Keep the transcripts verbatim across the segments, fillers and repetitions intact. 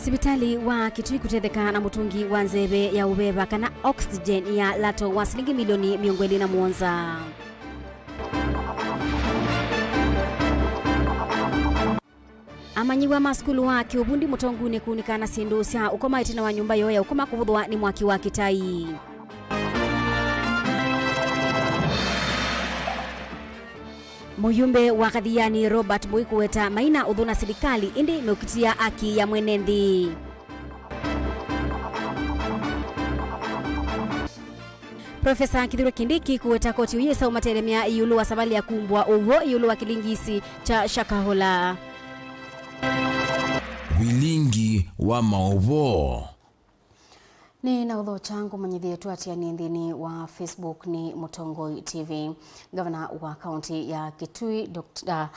Sivitalĩ wa Kitui kũtetheka na mũtũngi wa nzeve ya ũveva kana oxygen ya lato wa silingi milioni mĩongo ĩlĩ na mũonza. Amanyĩw'a ma sukulu wa kĩũvundi Mũtongunĩ kũunĩka na syĩndũ sya ũkoma ĩtina wa nyũmba yoo ya ũkoma kũvũthwa nĩ mwaki wa kĩtai. Mũyumbe wa Kathiani Robert Mbui kũweta maina ũthũ na silikalĩ, ĩndĩ meũkitĩa aki ya mwene nthĩ. Profesa Kithure Kindiki kũweta koti ũyĩsa ũmatelemya ĩũlũ wa savalĩ ya kumbwa ũw'o ĩũlũ wa kĩlingisi kya Shakahola. Vilingi wa maũvoo. Nĩ na ũthokya ngũmanyĩthye twatianĩe nthĩnĩ wa Facebook nĩ Mũtongoi T V. Ngavana wa kaunti ya Kitui, Doctor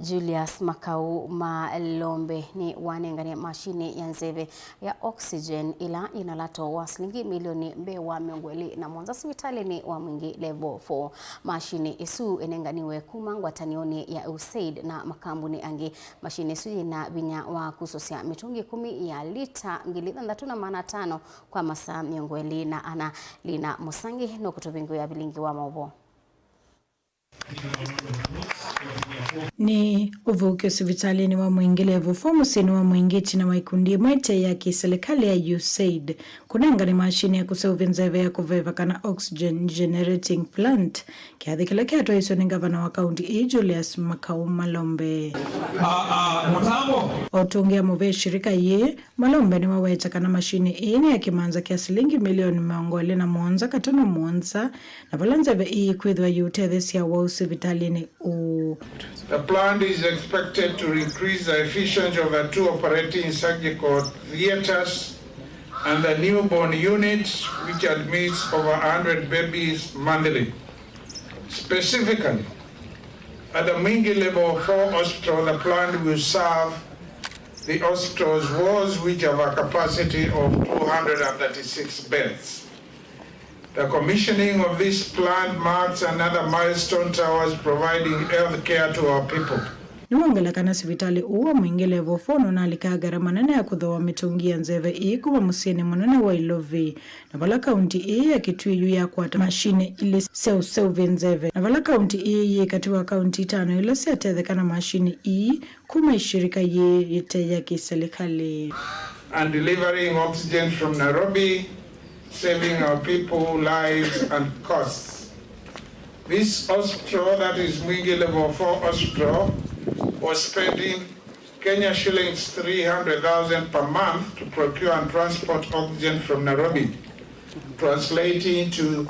Julius Makau Malombe nĩ wanengane mashini ya nzeve ya oxygen ĩla yĩna lato wa silingi milioni mbee wa mĩongo ĩlĩ na mũonza sivitalĩnĩ wa Mwingi Level four. Mashini ĩsu ĩnenganiwe kuma ngwatanĩonĩ ya USAID na makambuni angĩ. Mashini ĩsu yĩna vinya wa kusũsya mĩtũngi ĩkũmi ya lita ngili thanthatũ na maana atano kwa masaa mĩongo ĩlĩ na ana. Lina Mũsangi nũkũtũvingũĩa vilingi wa maũvoo. Nĩ ũthũkĩo sivitalĩnĩ wa Mwingi Level four mũsyĩnĩ wa Mwingi ĩtina wa ikundi ĩmwe ĩte ya kĩsilikalĩ ya USAID kũnengane mashini ya kũseũvya nzeve ya kũveva kana oxygen generating plant, kĩathĩ kĩla kyatwaĩswe nĩ ngavana wa kaunti ĩĩ Julius Makau Malombe. Ah, ah, mũtambo. Otũngĩa mũvea shirika yĩĩ, Malombe nĩwaweta kana mashini ĩĩ nĩ ya kĩmanza kya silingi milioni mĩongo ĩlĩ na mũonza katono mũonza, na vala nzeve ĩĩ ĩkwĩthĩwa yĩũtetheesya wau sivitalĩnĩ ũũ. The plant is expected to increase the efficiency of the two operating surgical theaters and the newborn unit, which admits over a hundred babies monthly. Specifically, at the Mwingi Level four Hospital, the plant will serve the hospital's wards, which have a capacity of two hundred and thirty-six beds. The commissioning of this plant marks another milestone towards providing health care to our people. Nĩwongela kana sivitalĩ ũũ wa Mwingi Level four nũnalika ngarama nene ya kũthooa mĩtũngi ya nzeve ĩĩ kuma mũsyĩnĩ mũnene wa Ilovi, na vala kaunti ĩĩ ya Kitui yu yakwata mashini ilĩ sya ũseũvya nzeve, na vala kaunti ĩĩ yĩ katĩ wa kaunti itano ila syatetheka na mashini ii kuma ishirika yĩĩ yĩte ya kĩsilikalĩ. And delivering oxygen from Nairobi, saving our people lives and costs. This hospital, that is Mwingi Level four Hospital, was spending Kenya shillings three hundred thousand per month to procure and transport oxygen from Nairobi, translating to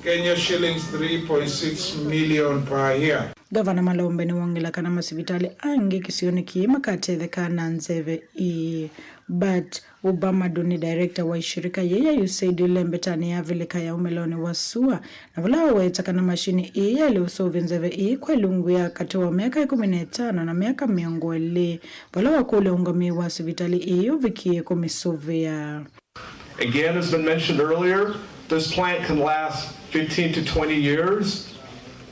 Kenya shillings three point six million per year. Ngavana Malombe nĩwongela kana masivitalĩ angĩ kĩsionĩ kĩĩ makatetheka na nzeve ĩĩ. But Obama Duni, director wa ishirika yĩĩ ya USAID ĩlembetanĩ ya Avilika ya ũmĩlonĩ wa sua, na vala waweta kana mashini ĩĩ yaĩle ũseũvya nzeve ĩĩ kwa ilungu ya katĩ wa myaka ĩkũmi na ĩtano na myaka mĩongo ĩlĩ, vala wakũlya ũngamĩi wa sivitalĩ ĩĩ ũvikĩe kũmĩsũvĩa. Again, has been mentioned earlier, this plant can last fifteen to twenty years,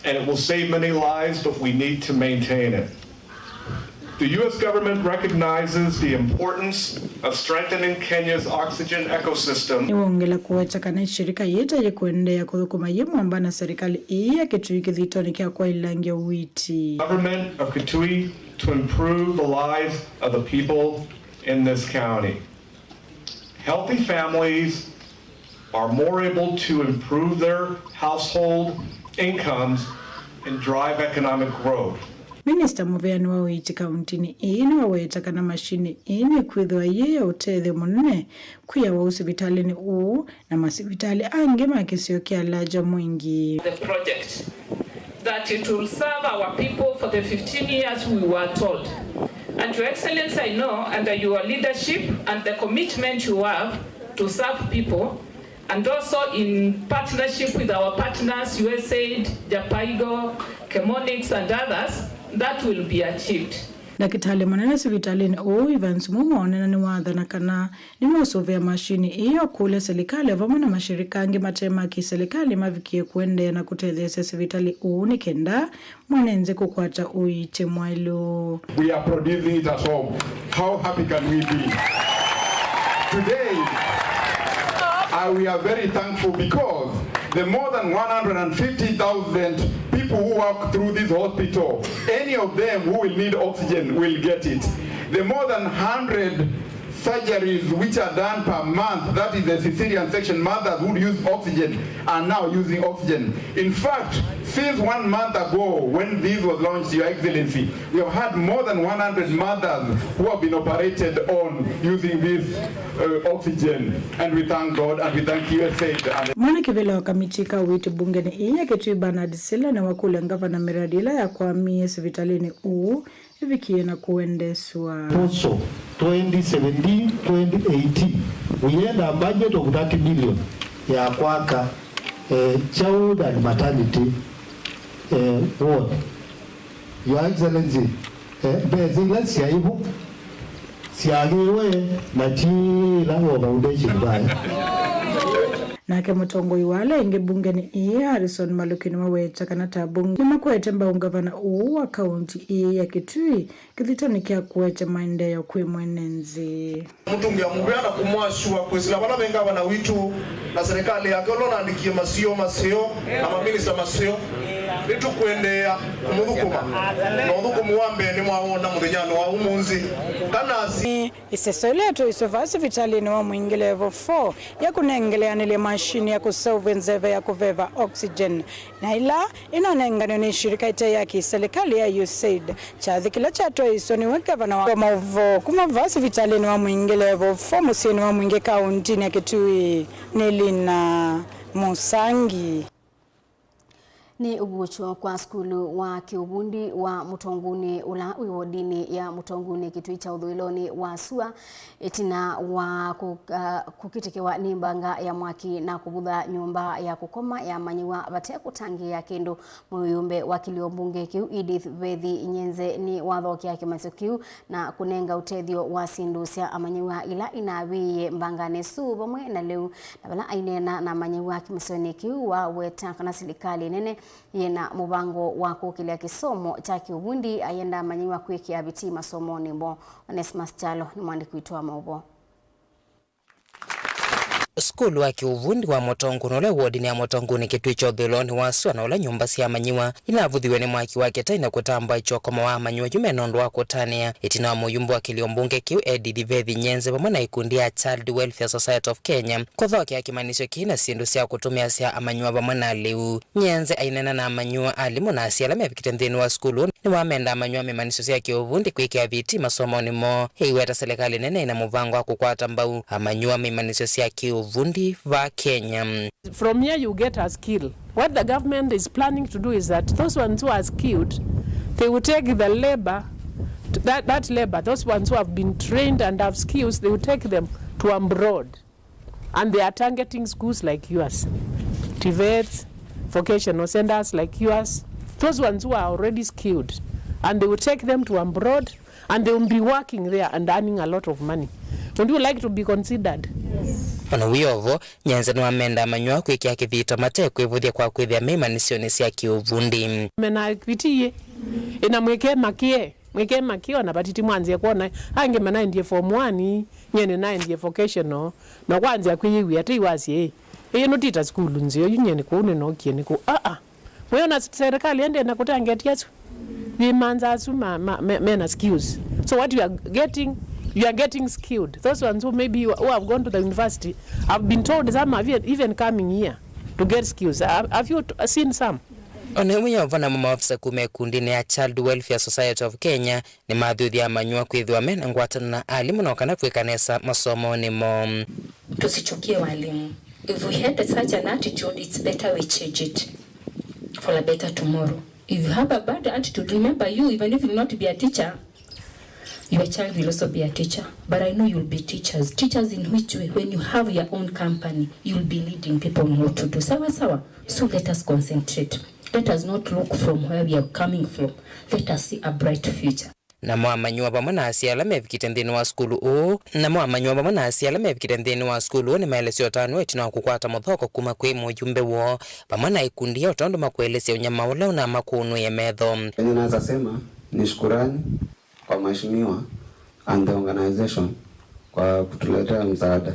and it will save many lives, but we need to maintain it. The U S government recognizes the importance of strengthening Kenya's oxygen ecosystem. Nĩwongela kũweta kana ishirika yĩĩ ta yĩkũendeea kũthũkũma yĩ mwamba na serikali ĩĩ ya Kitui kĩthitonĩ kya kwaĩlangya ũiiti. Government of Kitui to improve the lives of the people in this county. Healthy families are more able to improve their household incomes and drive economic growth. Minista mũveani wa ũiiti kauntinĩ ĩĩ nĩwaweta kana mashini ĩĩ nĩkwĩthĩwa yĩ ya ũtethyo mũnene kwĩ awau sivitalĩnĩ ũũ na masivitalĩ angĩ ma kĩsio kya Larger Mwingi. The project that it will serve our people for the fifteen years we were told. And Your Excellency, I know under your leadership and the commitment you have to serve people, and also in partnership with our partners, USAID, JAPAIGO, Chemonics and others, that will be achieved. Ndakĩtalĩ mũnene sivitalĩnĩ ũũ, Evans Mumwa, onena nĩwathana kana nĩmeũsũvĩa mashini ĩĩ, ũkũlya silikalĩ o vamwe na mashirika angĩ mate ma kĩsilikalĩ mavikĩe kũendeea na kũtetheesya sivitalĩ ũũ nĩ kenda mwene nthĩ kũkwata ũiiti mwaĩlu. We are producing it at home. How happy can we be? Today, uh, we are very thankful because the more than one hundred fifty thousand people who walk through this hospital, any of them who will need oxygen will get it. The more than one hundred surgeries which are done per month, that is the cesarean section, mothers would use oxygen, are now using oxygen. In fact, since one month ago when this was launched, Your Excellency, we have had more than one hundred mothers who have been operated on using this uh, oxygen, and we thank God and we thank U S A I D. And Mwana kĩvĩla wa kamiti ka ũiiti mbungeni ii ya Kitui Bernard Sila nĩwakũlya ngavana mĩradi ĩla yakwamie sivitalĩnĩ ũũ ĩvikie na kũendeeswa. Proposal twenty seventeen, twenty eighteen, we had a budget of thirty billion ya kwaka, eh, child and maternity, eh, ward. Your Excellency, eh, mbesa ila syaĩ vo syagĩwe na ti ila wa foundation vaya. Nake mũtongoi wa ala aingĩ mbungenĩ ĩĩ, Harrison Maluki, nĩwaweta kana ta mbunge nĩmakwete mbau ngavana ũũ wa kaunti ĩĩ ya Kitui kĩthitanĩ kya kũete maendeeo kwĩ mwene nthĩ. Mũtũngĩa mũvea na kũmwasua kwĩsĩla vala ve ngavana witũ na serikali yake ũla ũnaandĩkie masio maseo na maminista maseo. Nĩtũkũendeea kũmũthũkũma, na ũthũkũmi wa mbee nĩmwawona mũthenyanĩ wa ũmũnthĩ. Kana asi- Ĩseso ĩla yatwaiswe vaa sivitalĩnĩ wa Mwingĩ Level four ya kũnengeleanĩlya mashini ya kũseũvw'a nzeve ya kũveva oxygen, na ĩla ĩnanenganwe nĩ shirika ĩte ya kĩsilikalĩ ya U S A I D. Kyathĩ kĩla kyatwaiswe nĩwe ngavana wa maũvoo kuma vaa sivitalĩnĩ wa Mwingĩ Level four mũsyĩnĩ wa Mwingĩ kaũntinĩ ya Kitui, nĩ Lina Mũsangi. Nĩ ũvuũkyo kwa sukulu wa kĩũvundi wa Mũtongunĩ ũla wĩ wodinĩ ya Mũtongunĩ Kitui kya ũthũĩlonĩ wa sua, ĩtina wa kũ-, ah, kũkitĩkĩwa nĩ mbanga ya mwaki na kũvutha nyũmba ya kũkoma ya amanyĩw'a vate kũtangĩĩa kĩndũ. Mũyũmbe wa kĩlio mbunge kĩu Edith Vethi Nyenze nĩwathokea kĩmasyo kĩu na kũnenga ũtethyo wa syĩndũ sya amanyĩw'a ila inavĩĩe mbanganĩ ĩsu vamwe na lĩu. Na vala aineena na amanyĩw'a kĩmasyonĩ kĩu, waweta kana silikalĩ nene yĩna mũvango wa kũkĩlya kĩsomo kya kĩũvundi, ayenda amanyĩw'a kwĩkĩa vitii masomonĩ moo. Onesmus Kyalo nĩ mwandĩki witũ wa maũvoo. Sukulu wa kĩũvundi wa Mũtongunĩ ũla wodinĩ ya Mũtongunĩ Kitui kya ũthũĩlonĩ wa sua na ũla nyũmba sya amanyĩw'a inavuthiwe nĩ mwaki wa kĩtai na kũtambwa ĩkyokomo wa amanyĩw'a yu mena ũndũ wa kũtanĩa. Ĩtina wa mũyumbe wa kĩlio mbunge kĩu Edith Vethi Nyenze vamwe na ikundi ya Child Welfare Society of Kenya kũthokea kĩmanyĩsyo kĩĩ na syĩndũ sya kũtũmĩa sya amanyĩw'a vamwe na lĩu. Nyenze aineena na amanyĩw'a, alimũ na asyai ala mevikĩte nthĩnĩ wa sukulu ũũ nĩwamenda amanyĩw'a mĩmanyĩsyo sya kĩũvundi kwĩkĩa vitii masomonĩ moo. Eiweta silikalĩ nene ĩna mũvango wa kũkwata mbau amanyĩw'a mĩmanyĩsyo sya kĩũvundi vaa Kenya. From here you get a skill. What the government is planning to do is that those ones who are skilled, they will take the labor, that, that labor, those ones who have been trained and have skills, they will take them to abroad. And they are targeting schools like yours, TVETs, vocational centers like yours, those ones who are already skilled, and they will take them to abroad, and they will be working there and earning a lot of money. Would you like to be considered? Yes. Ona wĩ o vo, Nyenze nĩwamenda amanyĩw'a kwĩkĩa kĩthito mate kwĩvũthya kwa kwĩthĩa me imanyĩsyonĩ sya kĩũvundi. Mena vitii ĩna mwĩke makie, mwĩke makie ona vatiti mwanzĩe kwona. Angĩ manaendie form one, nyie nĩnaendie vocational, na kwanzĩa kwĩyĩw'ĩa tei wasye, ĩ, ĩĩ nũtita sukulu nzeo yu, nyie nĩ kũu nĩnookie nĩ kũu. Aa, mwĩona serikali ende na kũtangetia asu. Yĩmanza asu ma, ma, me, mena skills. So what you are getting, you are getting skilled. Those ones who maybe who have gone to the university have been told some have even, even coming here to get skills. Have, have you t-, seen some? Ona ĩmwe ya ũvana ma maofisa kuma ĩkundinĩ ya Child Welfare Society of Kenya nĩmathuthya amanyĩw'a kwĩthĩwa mena ngwatanĩo na alimũ no kana kwĩka nesa masomonĩ moo. Tusichukie walimu. If we had such an attitude, it's better we change it for a better tomorrow. If you have a bad attitude, remember you, even if you will not be a teacher, your child will also be a teacher. But I know you'll be teachers. Teachers in which way? When you have your own company, you'll be leading people on what to do. Sawa sawa. So let us concentrate. Let us not look from where we are coming from. Let us see a bright future. Namo amanyĩw'a vamwe na asyai ala mevikĩte nthĩnĩ wa sukulu ũũ, namo amanyĩw'a vamwe na asyai ala mevikĩte nthĩnĩ wa sukulu ũũ nĩmaelesya ũtanu ĩtina wa kũkwata mũthoko kuma kwĩ mũyumbe woo vamwe na ikundi ya ũtondũ makũelesya ũnyama ũla ũnamakũnũĩe metho. Kenye naweza sema ni shukurani kwa mheshimiwa and the organization kwa kutuletea msaada.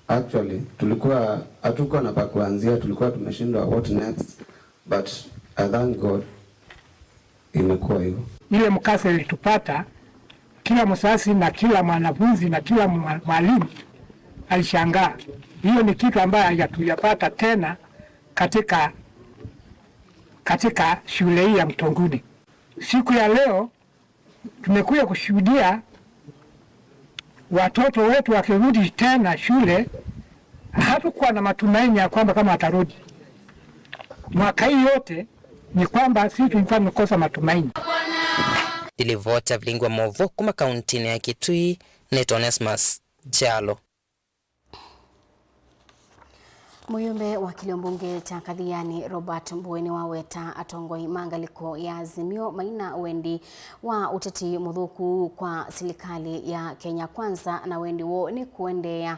Actually, tulikuwa, hatukuwa na pa kuanzia, tulikuwa tumeshindwa what next, but I thank God imekuwa hivyo. Ile mkasa ilitupata, kila mzazi na kila mwanafunzi na kila mwa-, mwalimu alishangaa. Hiyo ni kitu ambayo hatujapata tena katika, katika shule hii ya Mtonguni. Siku ya leo tumekuja kushuhudia watoto wetu wakirudi tena shule. Hatukuwa na matumaini ya kwamba kama watarudi. Mwaka hii yote ni kwamba sisi tulikuwa tumekosa matumaini. Nĩ livoti ya vilingi wa maũvoo kuma kauntinĩ ya Kitui, nĩtawa Onesmus Kyalo. Mũyũmbe wa kĩlio mbunge kya Kathiani, Robert Mbũĩ, nĩwaweta atongoi ma ngalĩko ya Azimio maina wendi wa ũteti mũthũku kwa silikalĩ ya Kenya Kwanza, na wendi woo nĩ kũendeea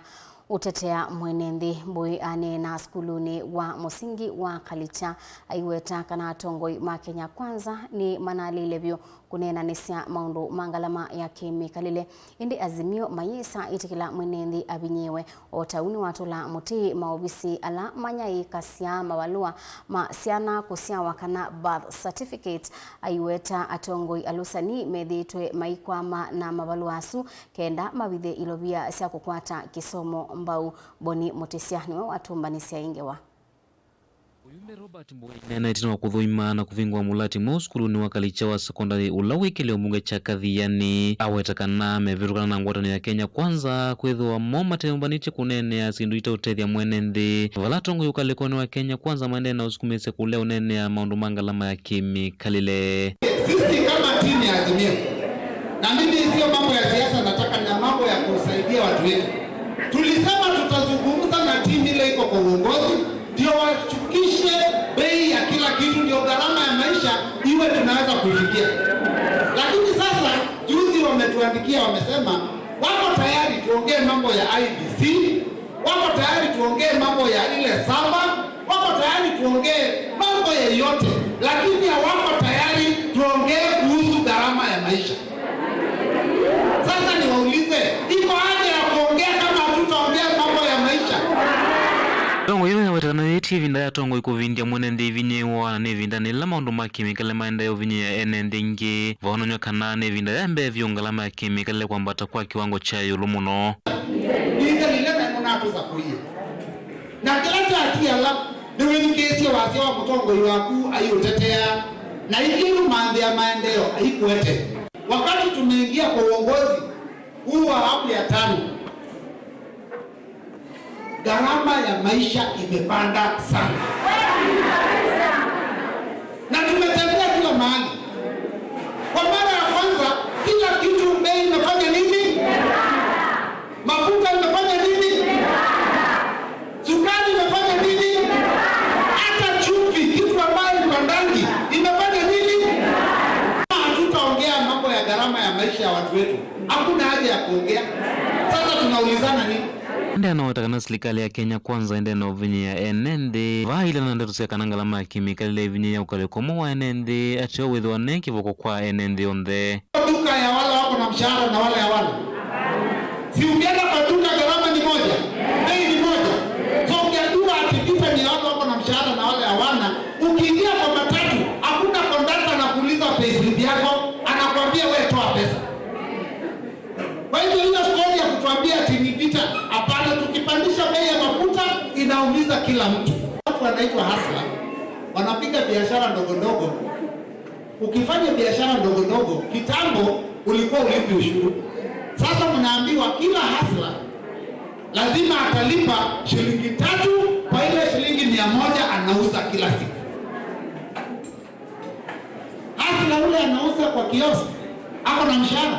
ũtetea mwene nthĩ. Mbũĩ aneena sukulunĩ wa mũsingi wa Kalicha, aiweta kana atongoi ma Kenya Kwanza nĩmanalĩile vyũ kũneenanĩsya maũndũ ma ngalama ya kĩmĩkalĩle, ĩndĩ Azimio mayĩsa ĩtĩkĩla mwene nthĩ avinyĩĩwe. O ta ũu nĩwatũla mũtĩ maovisi ala manyaĩĩkasya mavalũa ma syana kũsyawa kana birth certificate. Aiweta atongoi alũsani methĩĩtwe maikwama na mavalũa asu kenda mavithe ilovia sya kũkwata kĩsomo mbau. Boni Mũtĩsya nĩwe watũmbanĩsya ĩ ngewa. Mũyũmbe Robert Mbũĩ neenetie na kũthũima na kũvingũa mũlati mweũ sukulunĩ wa Kalicha wa sekondalĩ ũla wĩ kĩlio mbunge kya Kathiani. Aweta kana mevĩtũkana na ngwatanĩo ya Kenya Kwanza kwĩthĩwa mo mateyũmbanĩtye kũneenea syĩndũ iteũtethya mwene nthĩ, vala atongoi ũkalĩkonĩ wa Kenya Kwanza maendee na ũsukumĩsya kũlea ũneenea maũndũ ma ngalama ya kĩmĩkalĩle. Sisi kama timu ya Azimio, na mimi sio mambo ya siasa nataka, na mambo ya kusaidia watu wetu. Tulisema tutazungumza na timu ile iko kwa uongozi, ndio washukishe bei ya kila kitu, ndio gharama ya maisha iwe tunaweza kuifikia. Lakini sasa, juzi wametuandikia, wamesema wako tayari tuongee mambo ya I E B C, wako tayari tuongee mambo ya ile saba, wako tayari tuongee mambo yeyote, lakini hawako tayari tuongee kuhusu gharama ya maisha. Sasa niwaulize, iko haja ya kuongea kama hatutaongea mambo ya maisha? Atongoi ĩla yawetana yĩtye ĩvinda ya atongoi kũvindya mwene nthĩ ĩvinyĩĩwa, na nĩ ĩvindanĩ ĩla maũndũ ma kĩmĩkalĩle maendee ũvinyĩĩa ene nthĩ ingĩ. Vaonany'a kana nĩ ĩvinda ya mbee vyũ ngalama ya kĩmĩkalĩle kwambata kwa kĩwango kya ĩũlũ mũno. Nĩthelile na nĩnatũsakũie. Na kĩla kyatiala, nĩwĩthukĩĩsye wasya wa mũtongoi waku aiũtetea, na ingĩ nũmanthĩa maendeeo aikwete. Wakati tumeingia kwa uongozi huu wa awamu ya tano, gharama ya maisha imepanda sana. Na tumetembea kila mahali. Kwa mara ya kwanza, kila kitu bei imefanya nini? Mafuta imefanya nini? Sukari imefanya nini? Hata chumvi, kitu ambayo ipandangi, imefanya nini? Hatutaongea mambo ya gharama ya maisha ya watu wetu. Hakuna haja ya kuongea. Sasa tunaulizana nini? Ĩndĩ anaweta kana silikalĩ ya Kenya Kwanza ĩndĩ na ũvinyĩĩa ene nthĩ. Vaa ila na ndeto sya kana ngalama ya kĩmĩkalĩle ĩvinyĩĩa ũkalĩko ũmwe wa ene nthĩ, ateo wĩthĩwa ne kĩvoko kwa ene nthĩ onthe. Duka ya wale wako na mshahara na wale hawana. Si ukienda kwa duka gharama ni moja, bei ni moja. So ukiambiwa ati vita ni ya wale wako na mshahara na wale hawana, ukiingia kwa matatu, hakuna kondakta anakuuliza payslip yako, anakuambia wewe toa pesa. Kwa hivyo hiyo story ya kutuambia ati ni vita, hapana, tukipandisha bei ya mafuta inaumiza kila mtu. Watu wanaitwa hustler, wanapiga biashara ndogo ndogo. Ukifanya biashara ndogo ndogo, kitambo ulikuwa ulipi ushuru. Sasa mnaambiwa kila hustler lazima atalipa shilingi tatu kwa ile shilingi mia moja anauza kila siku. Hustler ule anauza kwa kiosk, ako na mshahara?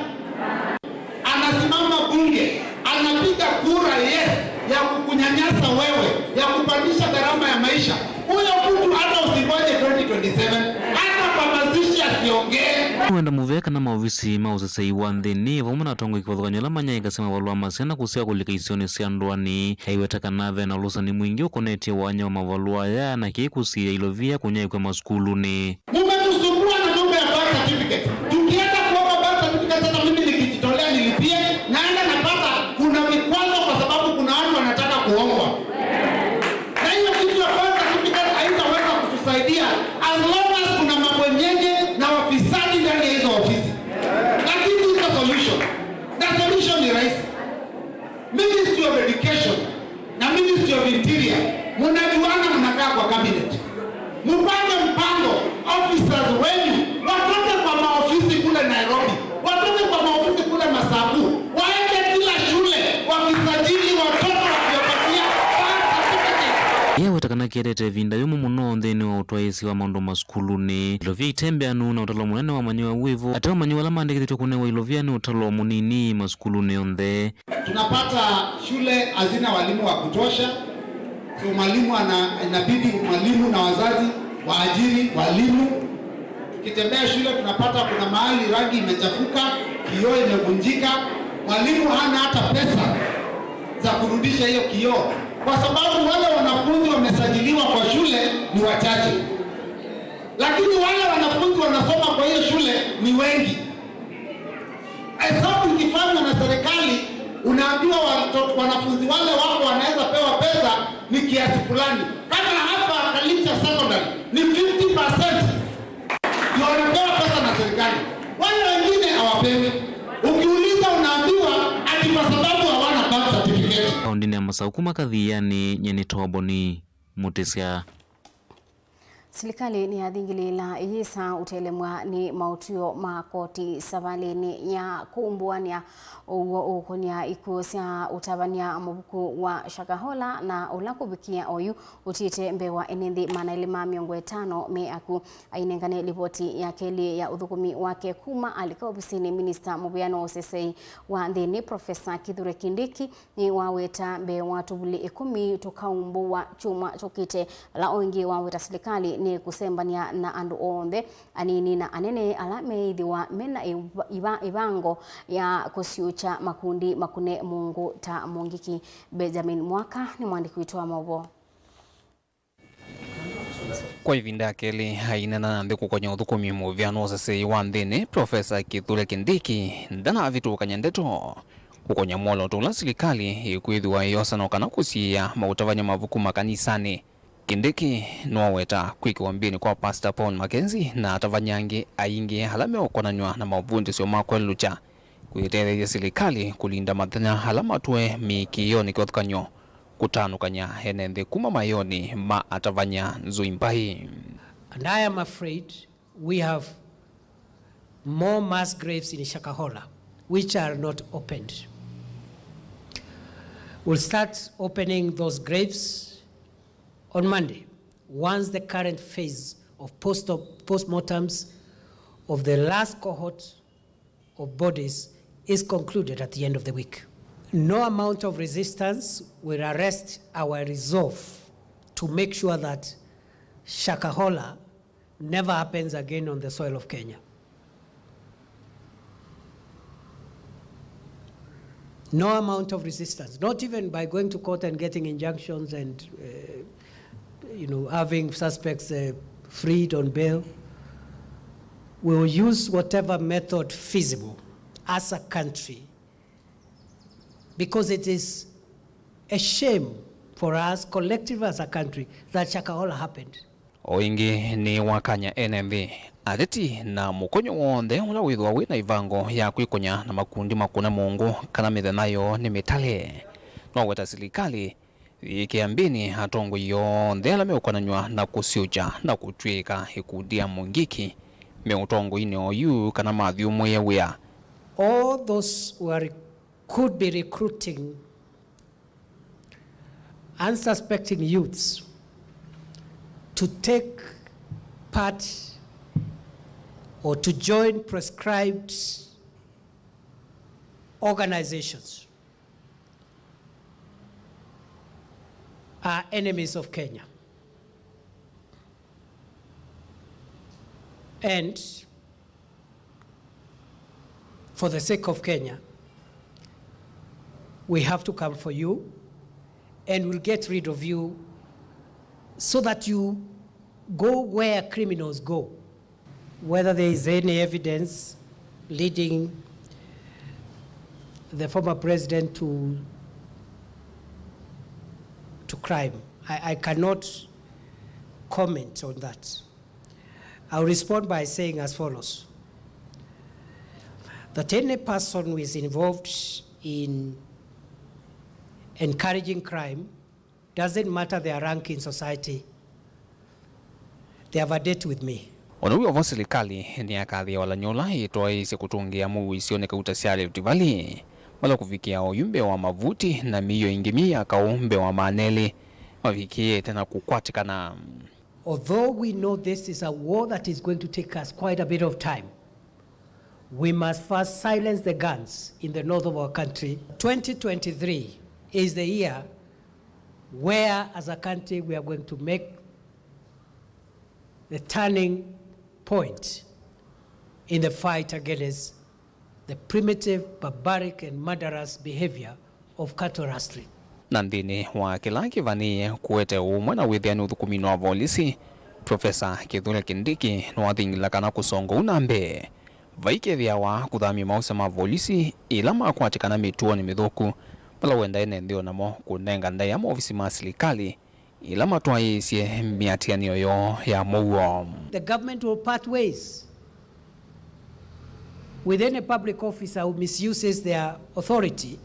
Anasimama bunge, anapiga kura yes ya kukunyanyasa wewe, ya kupandisha gharama ya maisha. Huyo mtu hata usingoje twenty twenty-seven, hata kwa mazishi asiongee. Wenda mũvea kana maovisi ma ũsesei wa nthĩnĩ vamwe na atongoi kĩvathũkany'o ala manyaĩĩkasya mavalũa ma syana kũsyawa kũlika isionĩ sya ndũanĩ, aiweta kana ve na ũlũsani mwingĩ ũkonetye wanya wa mavalũa aya na kĩĩ kũsiĩĩa ilovia kũnyaĩĩkw'a masukulunĩ. Mumetusumbua na mambo ya birth certificate. Tukienda kuomba birth certificate, hata mimi nikijitolea nilipie, naenda napata ni rahisi. Ministry of Education na Ministry of Interior, mnajuana, mnakaa kwa cabinet. Mpange mpango, officers wenyu watoke kwa maofisi kule Nairobi, watoke kwa maofisi kule Masaku, waende kila shule wakisajili watoto wakiwapatia birth certificate. Yaweta kana kĩetete ĩvinda yũmũ mũno nthĩnĩ wa ũtwaĩĩsya wa maũndũ masukulunĩ. Ilovia itembeanu na ũtalo mũnene wa manyĩwa wĩvo, ate wa manyĩwa ala maandĩkĩthĩtw'e kũnewa ilovia nĩ ũtalo mũnini masukulunĩ onthe. Tunapata shule hazina walimu wa kutosha, so mwalimu ana, inabidi mwalimu na wazazi waajiri walimu. Tukitembea shule tunapata kuna mahali rangi imechafuka, kioo imevunjika, mwalimu hana hata pesa za kurudisha hiyo kioo, kwa sababu wale wanafunzi wamesajiliwa kwa shule ni wachache, lakini wale wanafunzi wanasoma kwa hiyo shule ni wengi. Hesabu ikifanywa na serikali, unaambiwa watoto, wanafunzi wale wako wanaweza pewa pesa ni kiasi fulani. Kama hapa Kalicha Secondary ni fifty percent ndio wanapewa pesa na serikali, wale wengine hawapewi. Ukiuliza unaambiwa ati kwa sababu hawana birth certificate. Kaũntĩnĩ ya Masaku kuma Kathiani, nyie nĩ Toboni Mũtĩsya. Silikalĩ nĩyathingĩlĩĩla ĩyĩsa ũtelemw'a nĩ maũtw'ĩo ma koti savalĩnĩ ya kũmbũanĩa ũw'o ũkũnĩa ikw'ũ sya ũtavany'a mavuku wa Shakahola, na ũla kũvikĩa oyu ũtiĩte mbee wa ene nthĩ maana elĩ ma mĩongo ĩtano me akw'ũ. Ainengane livoti ya kelĩ ya ũthũkũmi wake kuma alika ovisinĩ, minista mũvĩano wa ũseseĩ wa nthĩnĩ, Profesa Kithure Kindiki, nĩwaweta mbee wa tũvuli ĩkũmi tũkaumbũwa kyumwa kyũkĩte, vala o ĩngĩ waweta silikalĩ nĩ kũsembany'a na andũ onthe, anini na anene, ala meĩthĩwa mena ĩva-, ĩva-, ĩvango ya kũsiũkya makundi makũne mũngũ ta Mũngiki. Benjamin Mwaka nĩ mwandĩki witũ wa maũvoo. Kwa ĩvinda ya kelĩ aineena na nthĩ kũkony'a ũthũkũmi mũvĩano wa ũseseĩ wa nthĩnĩ, Profesa Kithure Kindiki ndanavĩtũkany'a ndeto kũkony'a mwolooto ũla silikalĩ ĩkwĩthĩwa ĩyosa no kana kũsiĩĩa maũtavany'a mavuku makanisanĩ. Kindiki nĩwaweta kwĩkĩwa mbĩnĩ kwa Pastor Paul Mackenzie na atavany'a angĩ aingĩ ala meũkonanw'a na mavundĩsyo ma kwelũkya kwĩtetheesya silikalĩ kũlinda mathenya ala matũe mĩĩkĩĩonĩ kĩvathũkany'o kũtanũkany'a ene nthĩ kuma mayonĩ ma atavany'a nzũi mbai. And I am afraid we have more mass graves in Shakahola which are not opened. We'll start opening those graves on Monday, once the current phase of post- postmortems of the last cohort of bodies is concluded at the end of the week. No amount of resistance will arrest our resolve to make sure that Shakahola never happens again on the soil of Kenya. No amount of resistance, not even by going to court and getting injunctions and, uh, you know, having suspects, uh, freed on bail. We will use whatever method feasible as a country, because it is a shame for us collectively as a country that Shakahola happened. O ĩngĩ nĩ wakany'a ene nthĩ, ateti na mũkony'o w'onthe ũla wĩthĩwa wĩ na ĩvango ya kwĩkony'a na makundi makũne mũngũ kana mĩthenya yoo nĩ mĩtale. Noweta silikalĩ yĩkĩa mbĩnĩ atongoi onthe ala meũkonanw'a na kũsyũkya na kũtw'ĩĩka ĩkundi ya Mũngiki me ũtongoinĩ oyu kana mathyũmũĩe wĩa. All those who are, could be recruiting unsuspecting youths to take part or to join prescribed organizations are enemies of Kenya. And for the sake of Kenya, we have to come for you and we'll get rid of you so that you go where criminals go. Whether there is any evidence leading the former president to, to crime, I, I cannot comment on that. I'll respond by saying as follows, that any person who is involved in encouraging crime, doesn't matter their rank in society, they have a date with me. Ona wĩ o vo, silikalĩ nĩyakathĩa ũlany'o ũla ĩtwaĩĩsye kũtũngĩĩa mũuo isionĩ kauta sya Rift Valley, vala kũvikĩa oyu mbee wa mavuti na mĩio ĩngĩ myei ya kaũ mbee wa maana elĩ mavikĩĩte na kũkwatĩkana. Although we know this is a war that is going to take us quite a bit of time, we must first silence the guns in the north of our country. Twenty twenty-three is the year where, as a country, we are going to make the turning point in the fight against the primitive, barbaric, and murderous behavior of cattle rustling. Na nthĩnĩ wa kĩla kĩvanĩĩe kũete ũmwe na wĩthĩani ũthũkũminĩ wa volisi, Profesa Kithure Kindiki nĩwathing'ĩla kana kũsonga ũu na mbee, vaikethĩawa kũthamya maosa ma volisi ĩla makwatĩkana mĩtuonĩ mĩthũku, vala wendae ne nthĩ onamo kũnenga ndaĩa maovisi ma silikalĩ ĩla matwaĩĩsye mĩatĩanĩo yoo ya mũuo. The government will part ways with any public officer who misuses their authority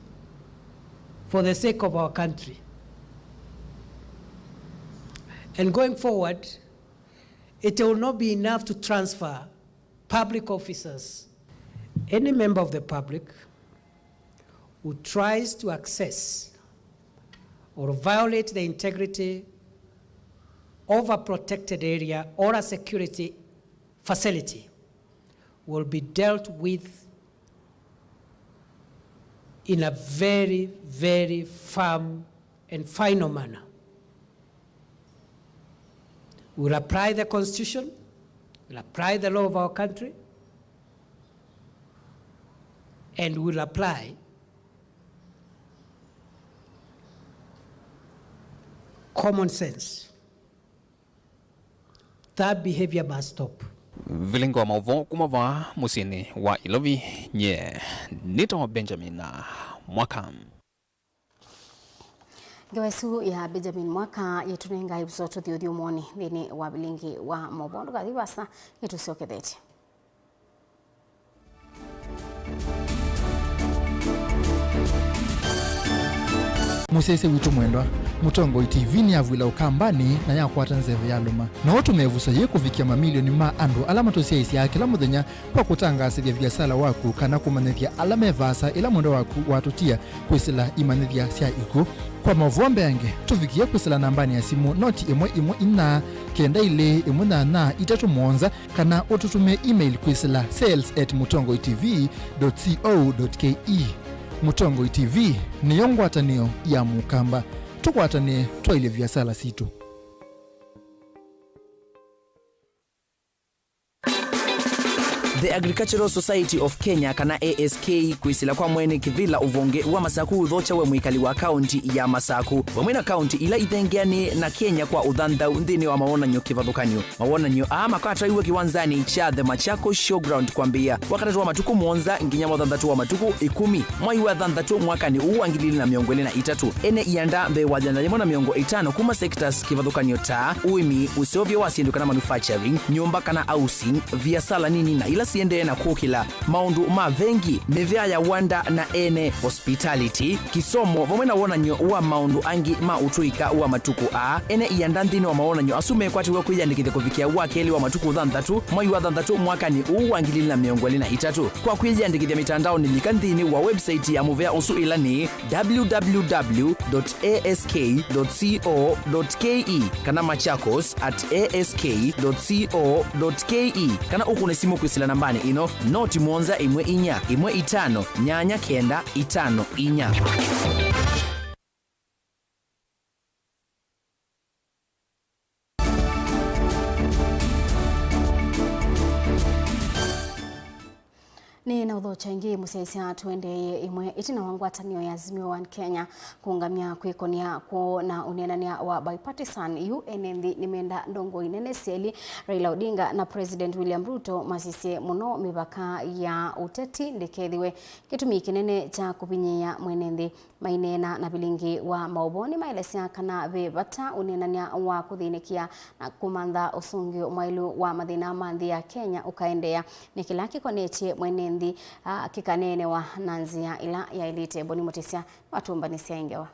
for the sake of our country. And going forward, it will not be enough to transfer public officers. Any member of the public who tries to access or violate the integrity of a protected area or a security facility will be dealt with in a very, very firm and final manner. We'll apply the constitution, we'll apply the law of our country, and we'll apply common sense. That behavior must stop. Vilingi wa maũvoo kuma vaa mũsyĩnĩ wa Ilovi, nye nĩtawa Benjamin Mwaka. Ngewa ĩsu ya Benjamin Mwaka yĩtũnenga ĩvuso tũthi ũthyũmũonĩ nthĩnĩ wa vilingi wa maũvoo. Ndũkathi vasa, nĩtũsyokethetye. Mũsyaĩĩsya witũ mwendwa, Mũtongoi T V nĩyavw'ĩla Ũkambanĩ na yakwata nzeve ya lũma. No ũtũme ĩvuso yĩĩ kũvikĩa mamilioni ma andũ ala matũsyaĩĩsyaa kĩla mũthenya kwa kũtangaasĩthya viasala waku kana kũmanyĩthya ala me vaasa ĩla mwendwa waku watũtia kwĩsĩla imanyĩthya sya ikw'ũ. Kwa maũvoo mbeange, tũvikĩe kwĩsĩla nambanĩ ya simũ noti ĩmwe ĩmwe inya kenda ilĩ ĩmwe nyanya itatũ mũonza, kana ũtũtũmĩe email kwĩsĩla sales at mũtongoi T V dot co dot K E. Mũtongoi T V nĩyo ngwatanĩo ya Mũkamba. Tũkwatanĩe twaĩlye viasala sitũ. The Agricultural Society of Kenya, kana A S K, kwĩsĩla kwa mwene kĩvĩla ũvonge wa Masaku ũthokya we mwĩkali wa kaunti ya Masaku, vamwe na kaunti ila ithengeanĩe na Kenya kwa ũthanthau nthĩnĩ wa mawonany'o kĩvathũkany'o. Mawonany'o aa makatwaiwe kĩwanzanĩ kya The Machakos Showground kwambĩĩa Wakatatũ wa matukũ mũonza nginya Wathanthatũ wa matukũ ĩkũmi mwai wa thanthatũ mwakanĩ ũũ wa ngili ili na mĩongo ĩlĩ na itatũ. Ene ianda mbee wa ĩana yĩmwe na mĩongo ĩtano kuma sectors kĩvathũkany'o ta ũĩmi, ũseũvyo wa syĩndũ kana manufacturing, nyũmba kana housing, viasala nini na ila siendee na kũkĩla, maũndũ ma vengi, mĩvĩa ya wanda na ene, hospitality, kĩsomo, vamwe na wonany'o wa maũndũ angĩ ma ũtũĩka wa matukũ aa. Ene ianda nthĩnĩ wa mawonany'o asu mekwatĩw'a kwĩyandĩkĩthya kũvikĩa wa kelĩ wa matukũ thanthatũ mwai wa thanthatũ mwakanĩ ũũ wa ngili ili na mĩongo ĩlĩ na itatũ. Kwa kwĩyandĩkĩthya mĩtandaonĩ, lika nthĩnĩ wa website ya mũvea ũsu, ĩla nĩ w w w dot a s k dot co dot k e kana machakos at a s k dot co dot k e, kana ũkũne simũ kwĩsĩla nambanĩ ĩno, noti mũonza ĩmwe inya ĩmwe itano nyanya kenda itano inya. Nĩ na ũthokya ĩngĩ mũsyaĩĩsya tũendeeye ĩmwe ĩtina wa ngwatanĩo ya Azimio One Kenya kũũngamya kwĩkonia kũũ na ũneenany'a wa bipartisan. Yu ene nthĩ nĩmenda ndongoi nene syelĩ, Raila Odinga na President William Ruto, masisye mũno mĩvaka ya ũteti ndĩkethĩwe kĩtumi kĩnene kya kũvinyĩĩa mwene nthĩ. Maineena na vilingi wa maũvoo, nĩmaelesya kana ve vata ũneenany'a wa kũthĩnĩkĩa na kũmantha ũsũngĩo mwaĩlu wa mathĩna ma nthĩ ya Kenya ũkaendeea. Nĩ kĩla kĩkonetye mwene Nthĩ, a, kĩkaneenewa na nzĩa ĩla yaĩlĩte. Boni Mũtĩsya nĩwatũmbanĩsya ĩ ngewa.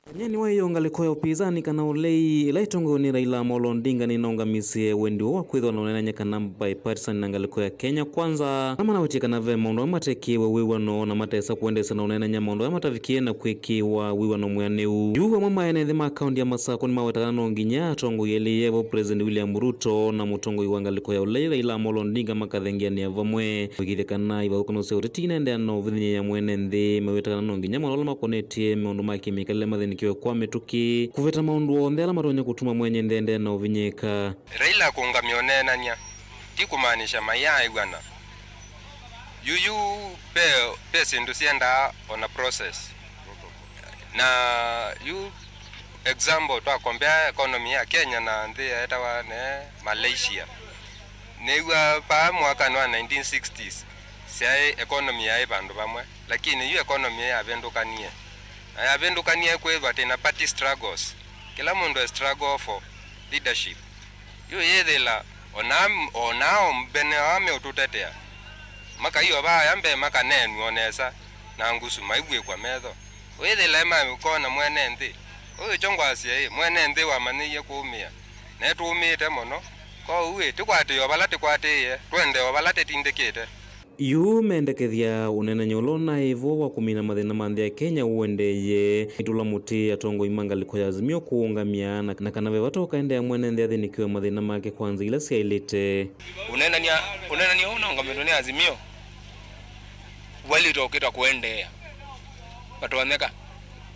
Kenya nĩwaĩe ngalĩko ya ũpinzani kana ũlei ĩla ĩtongoew'e nĩ Raila Amolo Odinga nĩnaũngamisye wendi woo wa kwĩthĩwa na ũneenany'a kana bipartisan na ngalĩko ya Kenya Kwanza, na manawetie kana ve maũndũ amwe matekĩĩwe wĩw'ano na matesa kũendeesya na ũneenany'a maũndũ ala matavikie na kwĩkĩĩwa wĩw'ano mwĩanĩu. Yu amwe ma ene nthĩ ma kaunti ya Masakũ nĩmaweta kana no nginya atongoi elĩ vo President William Ruto na mũtongoi wa ngalĩko ya ũlei Raila Amolo Odinga makathengeanĩa vamwe kũĩkĩĩthya kana ivathũkany'o sya ũteti inaendeea na ũvinyĩĩa mwene nthĩ. Maweta kana no nginya maũndũ ala makonetye maũndũ ma kĩmĩkalĩle mathĩnĩkĩwe kwa mĩtũkĩ, kũveta maũndũ onthe ala matonya kũtuma mwene nthĩ aendeea na ũvinyĩĩka. Raila kũũngamya ũneenany'a ti kũmaanisha maiaaĩw'ana. Yuyu ve, ve syĩndũ syendaa ona process. Na yu example, twa compare economy ya Kenya na nthĩ yaetawa ne Malaysia. Nĩw'a vaa mwakanĩ wa nineteen sixties, syaĩ economy yaĩ vandũ vamwe, lakini yu economy yavĩndũkanie. Na yavĩndũkanie kwĩthwa twĩ na party struggles. Kĩla mũndũ e struggle for leadership. Yu yĩthĩla ona, ona o mbene aa meũtũtetea, makaio vaya mbee makaneenw'a o nesa na ngusu maivw'ĩkwa metho. Ũyĩthĩlae makona mwene nthĩ. Ũyũ kyo ngwasya ĩ, mwene nthĩ wamanyĩie kũũmĩa, na nĩtũũmĩĩte mũno. Kwoou ĩ, tĩkwatĩe o vala tĩkwatĩĩe, tũendee o vala tĩtindĩkĩte. Yu mendekethya ũneenany'a ũla ũnaĩ vo wa kũmina mathĩna ma nthĩ ya Kenya ũendeeye. Nĩtũla mũtĩ atongoi ma ngalĩko ya Azimio kũũngamya na, na kana ve vata ũkaendeea mwene nthĩ athĩnĩkĩwe mathĩna make kwa nzĩa ila syaĩlĩte. Ũneenany'a, ũneenany'a ũũ ũnaũngamĩtwe nĩ Azimio waĩlĩte ũkĩta kũendeea. Vatonyeka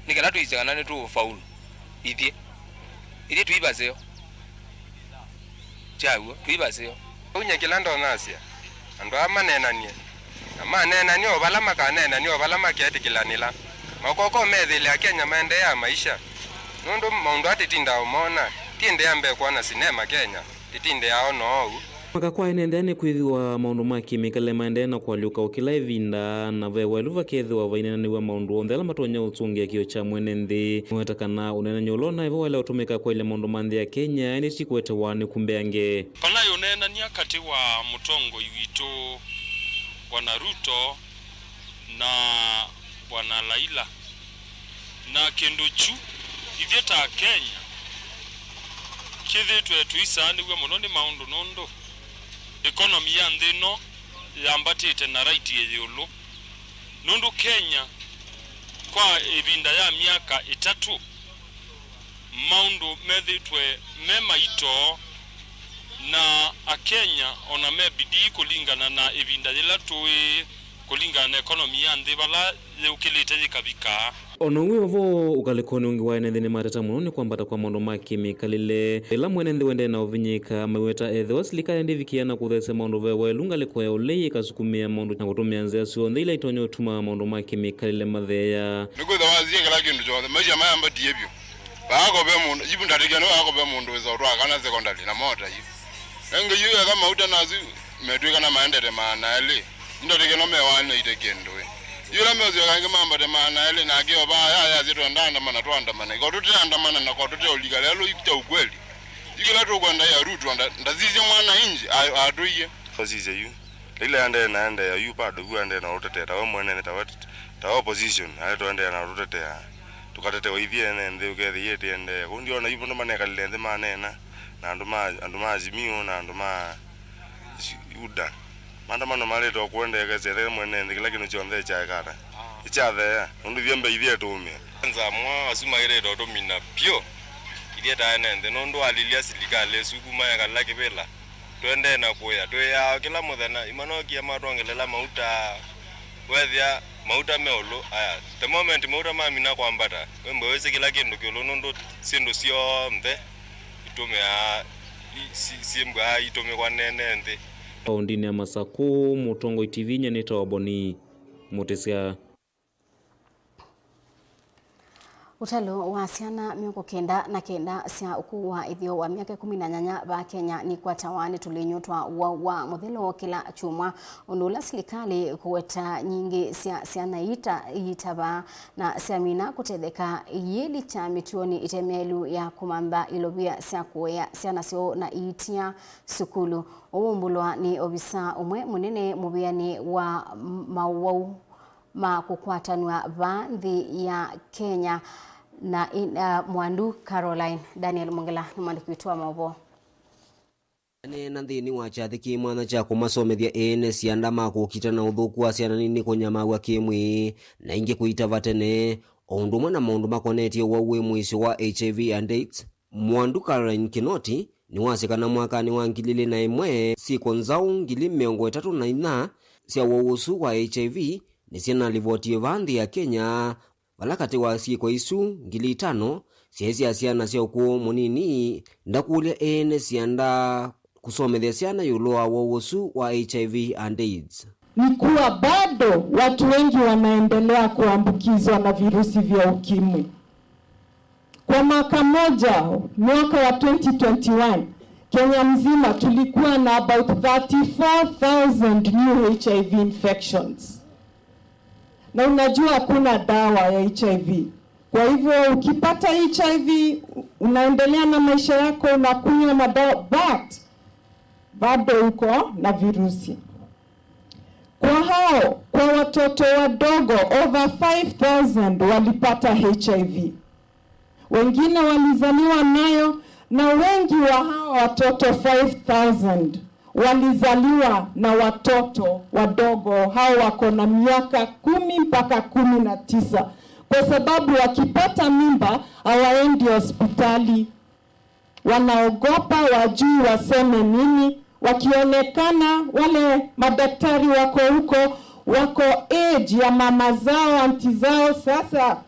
nĩ kana twĩsĩ kana nĩtũũfaulu ithyĩ. Ithyĩ tũi vaseo. Kyaw'o, tũi vaseo. Ũu nyie kĩla ndonasya, andũ aa maneenanie, na maneenanie o vala makaneenanie o vala maketĩkĩlanĩla. Makoko methĩle Akenya maendeea maisha, nũndũ maũndũ aa tĩtindaa ũmona, ti ĩndĩ ya mbee kwona sinema Kenya, tĩtindaa ona oou. Maka kwa ene nthĩ nĩ kwĩthĩwa maũndũ ma kĩmĩkalĩle maendee na kũalyũka o kĩla ĩvinda, na ve waĩlu vakethĩwa vaineenanĩw'a maũndũ onthe ala matonya ũsũngĩa kĩo kya mwene nthĩ. Nĩweta kana ũneenany'a ũla ũnaĩ vo waĩle ũtũmĩka kwaĩlya maũndũ ma nthĩ ya Kenya, ĩndĩ ti kũetewa nĩ kũ mbeange. Vanaĩ ũneenany'a katĩ wa mũtongoi witũ Bwana Ruto na Bwana Laila. Na kĩndũ kyu, ithyĩ ta Akenya, kĩthĩtwe tũisaanĩw'a mũno nĩ maũndũ, nũndũ economy ya nthĩ ĩno yambatĩte na raiti ĩ ĩũlũ. Nũndũ Kenya, kwa ĩvinda ya myaka ĩtatũ, maũndũ methĩtwe me maito, na Akenya ona me bidii kũlingana na ĩvinda yĩla tũĩ, kũlingana na economy ya nthĩ vala yũkĩlĩte yĩkavika. O na ũu wĩ o vo, ũkalĩkonĩ ũngĩ wa ene nthĩ nĩmateta mũno nĩ kwambata kwa maũndũ ma kĩmĩkalĩle. Ĩla mwene nthĩ ũendee na ũvinyĩĩka, maiweta ethĩwa silikalĩ ndĩvikĩĩa na kũtheesya maũndũ ve waĩlu, ngalĩko ya ũlei ĩkasukumĩa maũndũ na kũtũmĩa nzĩa syonthe ila itonya ũtuma maũndũ ma kĩmĩkalĩle matheea. Nĩkwĩthĩwa wasie kĩla kĩndũ kyonthe, maisha mayambatie vyũ. Vaako ve mũndũ, yu ndatĩkĩla nĩ vaako ve mũndũ wĩsa ũtwaa kana secondary na mota yu. Nenge yu eka mauta nasu metw'ĩka na maendete maana elĩ. Yu ndatĩkĩla mewaanĩte kĩndũ ĩ. Yu ĩla meũsyoka ĩngĩ mambate maana elĩ, nake o vaa yayasye twendaandamana, twaandamana. Iko tũteandamana na kwa tũteũlika lelũ yu kya ũkweli. Yu kĩla tũkwenda ya Ruto nda-, ndasisye mwana inji a-, atũie. Osisye yu. Raila aendee na aendee yu bado vu aendee na ũtetea tawe mwene nĩ tawe, tawe opposition, aendee na ũtetea. Tũkatetewa ithyĩ ene nthĩ ũkethĩie tĩendee. Kũu ndiona yu vandũ manekalile nthĩ maneena na andũ ma, andũ ma Azimio na andũ ma UDA. Maandamano malĩte o kũendee kesete mwene nthĩ kĩla kĩndũ kyonthe kyaekata. Ĩkyatheea, nũndũ ithyĩ mbee ithyĩ tũũmĩa. Kwanza mwa asu maĩlĩte ũtũmina pyũ. Ithyĩ ta ene nthĩ, nũndũ walilya silikalĩ ĩsu kuma yekala kĩvĩla. Tũendee na kũya, twĩaa kĩla mũthenya, imanokie matwongelela mauta, wethĩa mauta me ũlũ, aya, the moment mauta mamina kwambata, wĩmbwe wĩsĩ kĩla kĩndũ kĩũlũ, nũndũ syĩndũ syonthe itũmĩaa, i-, si-, syĩmbwaa itũmĩkwa nene nthĩ. Kaũndĩnĩ ya Masakũ, Mũtongoi T V nyie nĩtawa Boni Mũtĩsya. Ũtalo wa syana mĩongo kenda na kenda sya ũkũũ wa ĩtheo wa myaka ĩkũmi na nyanya va Kenya nikwatawa nĩ tũlĩnyũ twa ũwau wa mũthelo kĩla kyumwa, ũndũ ũla silikalĩ kũweta nyingĩ sya syana iita iitavaa na syamina kũtetheka, iilĩ kya mĩtuonĩ ĩte myaĩlu ya kũmantha ilovia sya kũea syana syoo na iitia sukulu. Ũu ũmbũlwa nĩ ovisa ũmwe mũnene mũvĩanĩ wa maũwau ma kũkwatanw'a vaa nthĩ ya Kenya na, uh, Mwandu Caroline. Daniel Mwongela nĩ mwandĩki witũ wa maũvoo. Aneena nthĩnĩ wa kyathĩ kĩ mwanya kya kũmasomethya ene syanda ma kũkita na ũthũku wa syana nini kũnyamaw'a kĩ-mwĩĩ na ingĩ kũitava tene, o ũndũ ũmwe na maũndũ makonetye ũwau wĩ mũisyo wa H I V and AIDS, Mwandu Caroline Kinoti nĩwasya kana mwakanĩ wa ngili ilĩ na ĩmwe, syĩko nzaũ ngili mĩongo ĩtatũ na inya sya ũwau ũsu wa H I V nĩsyĩnalivotiwe vaa nthĩ ya Kenya, vala katĩ wa syĩko isu, ngili itano syaĩ sya syana sya ũkũũ mũnini. Ndakũlya ene syanda kũsomethya syana ĩũlũ wa ũwau ũsu wa H I V and AIDS. Ni kuwa bado watu wengi wanaendelea kuambukizwa na virusi vya ukimwi. Kwa mwaka moja, mwaka wa twenty twenty-one, Kenya mzima tulikuwa na about thirty-four thousand new H I V infections. Na unajua hakuna dawa ya H I V. Kwa hivyo ukipata H I V, unaendelea na maisha yako, unakunywa madawa, but bado uko na virusi. Kwa hao, kwa watoto wadogo, over five thousand walipata H I V. Wengine walizaliwa nayo, na wengi wa hawa watoto five thousand walizaliwa na watoto wadogo, hao wako na miaka kumi mpaka kumi na tisa, kwa sababu wakipata mimba hawaendi hospitali. Wanaogopa, wajui waseme nini. Wakionekana, wale madaktari wako huko, wako age ya mama zao, anti zao, sasa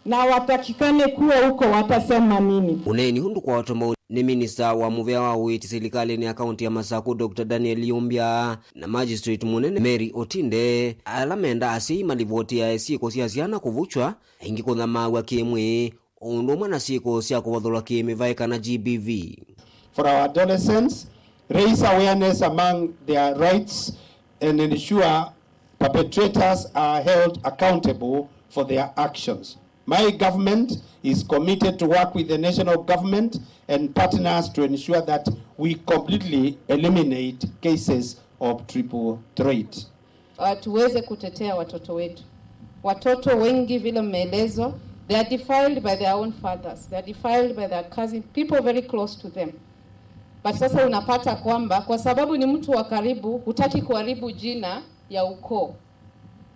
na watakikane kuwa huko, watasema nini? Ũneeni ũũ ndũkwatwa mbau nĩ minista wa mũvea wa ũiiti silikalĩnĩ ya kaunti ya Masakũ, Doctor Daniel Yumbya, na Magistrate mũnene Mary Otinde, ala menda asyai malivoti ya syĩko sya syana kũvukywa, aingĩ kũnyamaaw'a kĩ-mwĩĩ, o ũndũ ũmwe na syĩko sya kũvathũlwa kĩ-mĩvaĩ kana G B V. For our adolescents, raise awareness among their rights and ensure perpetrators are held accountable for their actions. My government is committed to work with the national government and partners to ensure that we completely eliminate cases of triple threat. Uh, tuweze kutetea watoto wetu. Watoto wengi, vile mmeelezwa, they are defiled by their own fathers, they are defiled by their cousin, people very close to them. But sasa unapata kwamba kwa sababu ni mtu wa karibu, hutaki kuharibu jina ya ukoo.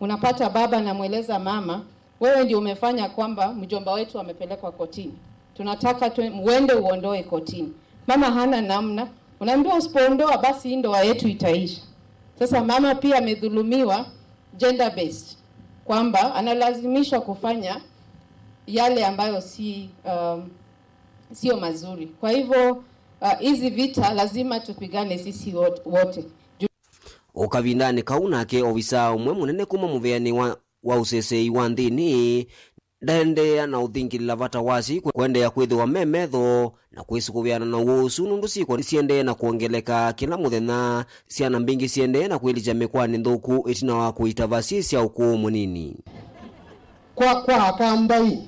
Unapata baba anamweleza mama, "Wewe ndio umefanya kwamba mjomba wetu amepelekwa kotini. Tunataka tu, uende uondoe kotini." Mama hana namna. Unaambiwa, "Usipoondoa, basi hii ndoa yetu itaisha." Sasa mama pia amedhulumiwa gender based, kwamba analazimishwa kufanya yale ambayo si, um, sio mazuri. Kwa hivyo, uh, hizi vita lazima tupigane sisi wot-, wote. O kavindanĩ kau nake ovisaa ũmwe mũnene kuma mũvĩanĩ wa, wa ũseseĩ wa nthĩnĩ ndaendeea na ũthingĩlĩla vata wa asyai kwe-, kũendeea kwĩthĩwa me metho na kwĩsũkũvĩana na ũwau ũsu, nũndũ syĩko nĩsiendee na kwongeleka kĩla mũthenya, syana mbingĩ siendee na kwĩlikya mĩkwanĩ nthũku ĩtina wa kũitava syĩ sya ũkũũ mũnini. Kwa, kwa Akambai,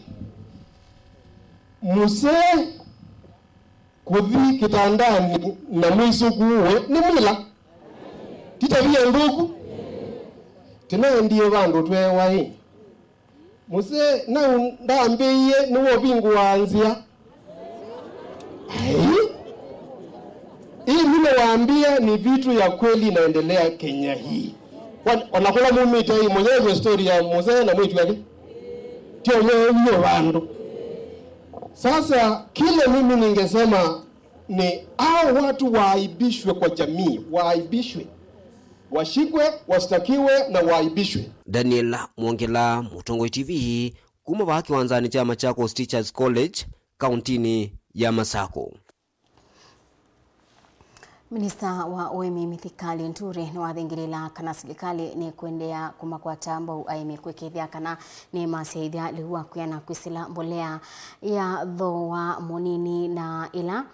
mũsee kũthi kĩtandanĩ na mwĩsũkũũe nĩ mila. Ti tavia nthũku. Tĩnaendie vandũ tweewa ĩ, mũsee nau ndambĩĩie nĩwovingũaa nzĩa. Ai. Hii mimi waambia ni vitu ya kweli inaendelea Kenya hii. Wan-, ona kũla mumĩte ĩ, mũyew'e story ya mũsee na mwĩtu wake. Ti ũyew'e vandũ. Sasa kile mimi ningesema ni hao watu waaibishwe kwa jamii, waaibishwe, washikwe, wastakiwe na waaibishwe. Daniel Mwongela, Mũtongoi T V, kuma vaa kĩwanzanĩ kya Machakos Teachers College, kauntinĩ ya Masako. Minista wa ũĩmi Mithika Linturi nĩwathingĩlĩĩla kana silikalĩ nĩkũendeea kũmakwata mbau aĩmi kũĩkĩĩthya kana nĩmasyaĩthya lĩu wa kwĩana kwĩsĩla mbolea ya thooa mũnini na ĩla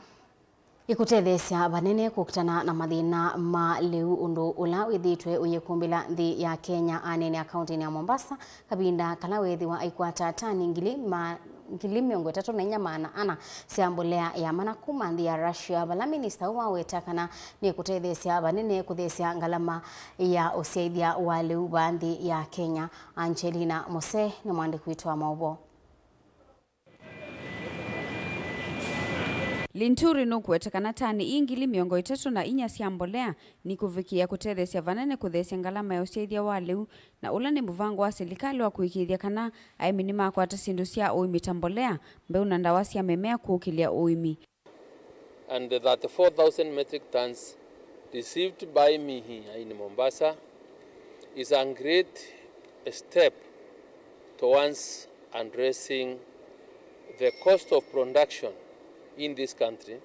ĩkũtetheesya vanene kũkitana na mathĩna ma lĩu, ũndũ ũla wĩthĩĩtwe ũyĩkumbĩla nthĩ ya Kenya. Anene a kaũntĩnĩ ya Mombasa kavinda kala weethĩwa aikwata tani ngili ma-, ngili mĩongo ĩtatũ na inya maana ana sya mbolea ya mana kuma nthĩ ya Russia, vala minista ũũ waweta kana nĩkũtetheesya vanene kũtheesya ngalama ya ũsyaĩthya wa lĩu va nthĩ ya Kenya. Angelina Mose nĩ mwandĩki witũ wa maũvoo. Linturi nũkũweta kana tani ii ngili mĩongo ĩtatũ na inya sya mbolea nikũvikĩĩa kũtetheesya vanene kũtheesya ngalama ya ũsyaĩthya wa lĩu, na ũla nĩ mũvango wa silikalĩ wa kũĩkĩĩthya kana aĩmi nĩmakwata syĩndũ sya ũĩmi ta mbolea, mbeũ na ndawa sya mĩmea kũũkĩlya ũĩmi. And the thirty-four thousand metric tons received by me here in Mombasa is a great step towards addressing the cost of production in this country,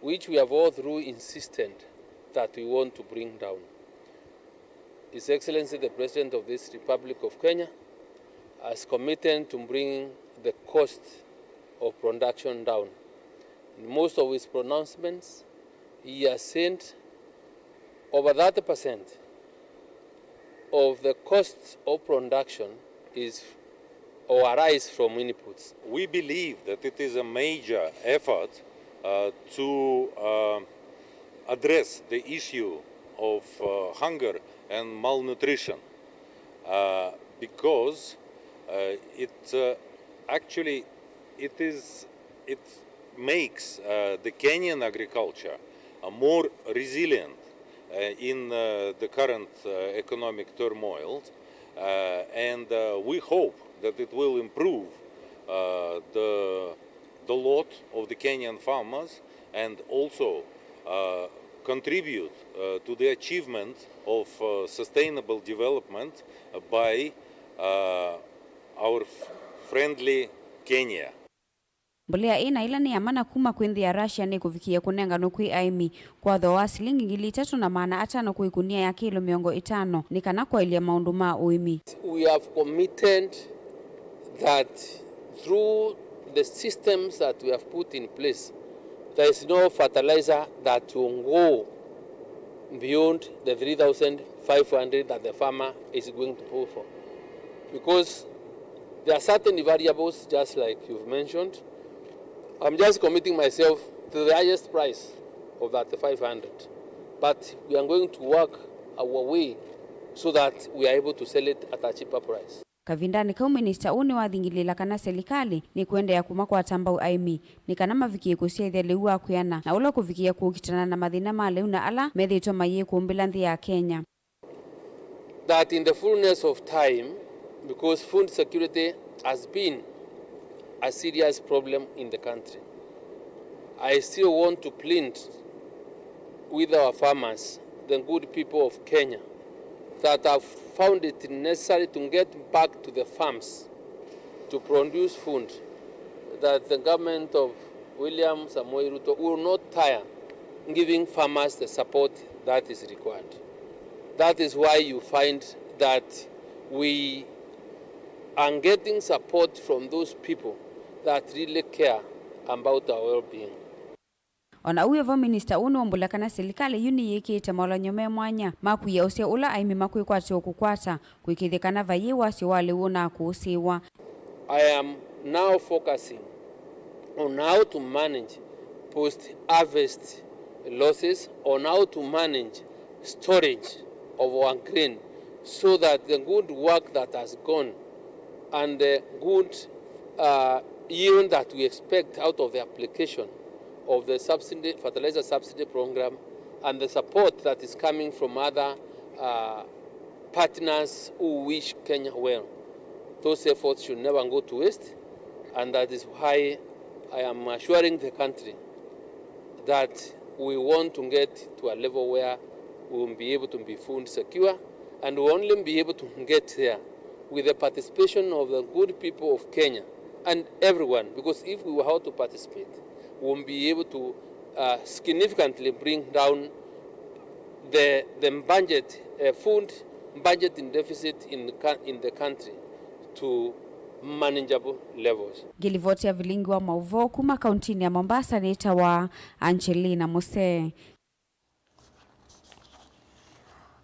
which we have all through insisted that we want to bring down. His Excellency, the President of this Republic of Kenya, has committed to bringing the cost of production down. In most of his pronouncements, he has said over thirty percent of the cost of production is or arise from inputs. We believe that it is a major effort, uh, to, uh, address the issue of, uh, hunger and malnutrition, uh, because, uh, it, uh, actually it is, it makes, uh, the Kenyan agriculture, uh, more resilient, uh, in, uh, the current, uh, economic turmoil, uh, and, uh, we hope that it will improve, uh, the, the lot of the Kenyan farmers and also, uh, contribute, uh, to the achievement of, uh, sustainable development by, uh, our f-, friendly Kenya. Mbolea ĩĩ na ĩla nĩ ya mana kuma kwĩ nthĩ ya Russia nĩkũvikĩĩa kũnenganwa kwĩ aĩmi kwa thooa wa silingi ngili itatũ na maana atano kwĩ ĩkunia ya kĩlo mĩongo ĩtano nĩ kana kwaĩlya maũndũ ma ũĩmi. We have committed that through the systems that we have put in place, there is no fertilizer that will go beyond the three thousand five hundred that the farmer is going to pay for. Because there are certain variables, just like you've mentioned. I'm just committing myself to the highest price of that five hundred. But we are going to work our way so that we are able to sell it at a cheaper price. Kavindanĩ kau, minista ũũ nĩwathingĩlĩĩla kana silikalĩ nĩkũendeea kũmakwata mbau aĩmi nĩ kana mavikĩe kũsyaĩthya lĩu wa kwĩana na ũla ũkũvikĩĩa kũkitana na mathĩna ma lĩu na ala methĩĩtwe mayĩkũmbĩla nthĩ ya Kenya. That in the fullness of time, because food security has been a serious problem in the country, I still want to plead with our farmers, the good people of Kenya, that have found it necessary to get back to the farms to produce food, that the government of William Samoei Ruto will not tire giving farmers the support that is required. That is why you find that we are getting support from those people that really care about our well-being. O na ũu wĩ vo, minista ũũ nĩwaumbũla kana silikalĩ yu nĩyĩkĩĩte molany'o me mwanya ma kũia ũseo ũla aĩmi makwĩkwatĩwa kũkwata kũĩkĩĩthya kana vaiĩ wasyo wa lĩu ũnakũsĩĩwa. I am now focusing on how to manage post-harvest losses, on how to manage storage of our grain so that the good work that has gone and the good, uh, yield that we expect out of the application of the subsidy, fertilizer subsidy program and the support that is coming from other, uh, partners who wish Kenya well. Those efforts should never go to waste, and that is why I am assuring the country that we want to get to a level where we will be able to be food secure, and we will only be able to get there with the participation of the good people of Kenya and everyone, because if we were all to participate, we won't be able to Uh, significantly bring down the, the budget, uh, food budgeting deficit in the, in the country to manageable levels. Ngĩlivoti ya vilingi wa maũvoo kuma kauntinĩ ya Mombasa nĩtawa Angelina Musee.